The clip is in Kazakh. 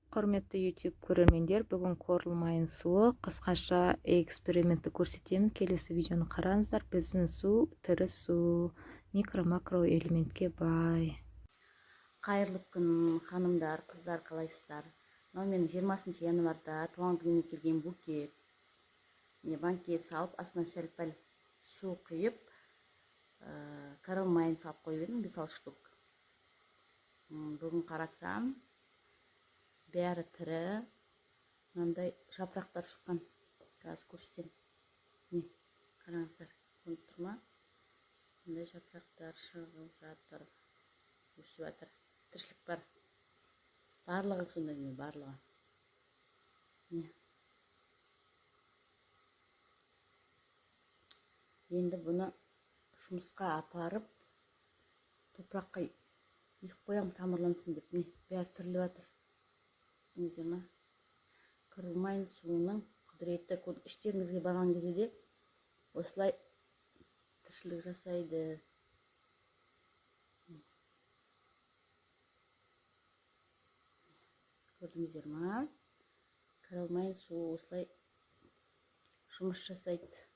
Құрметті YouTube көрермендер, бүгін Корал Майн суы қысқаша экспериментті көрсетемін. Келесі видеоны қараңыздар. Біздің су тірі су, микро, макро элементке бай. Қайырлы күн, ханымдар, қыздар, қалайсыздар? Мынау менің 20 январьда туған күніме келген букет. Міне, банкіге салып, астына сәл пәл су құйып, Корал майын салып қойып едім, бес алты штук. Бүгін қарасам, бәрі тірі, мынандай жапырақтар шыққан. Қазір көрсетемін. Міне, қараңыздар, көрініп тұр ма? Мындай жапырақтар шығып жатыр, өсіп жатыр, тіршілік бар. Барлығы сондай, міне, барлығы, міне. Енді бұны жұмысқа апарып, топыраққа егіп қоямын, тамырлансын деп. Міне, бәрі тіріліп жатыр, көрдіңіздер ма? Корал суының құдіреті. Іштеріңізге барған кезде де осылай тіршілік жасайды. Көрдіңіздер ма? Корал суы осылай жұмыс жасайды.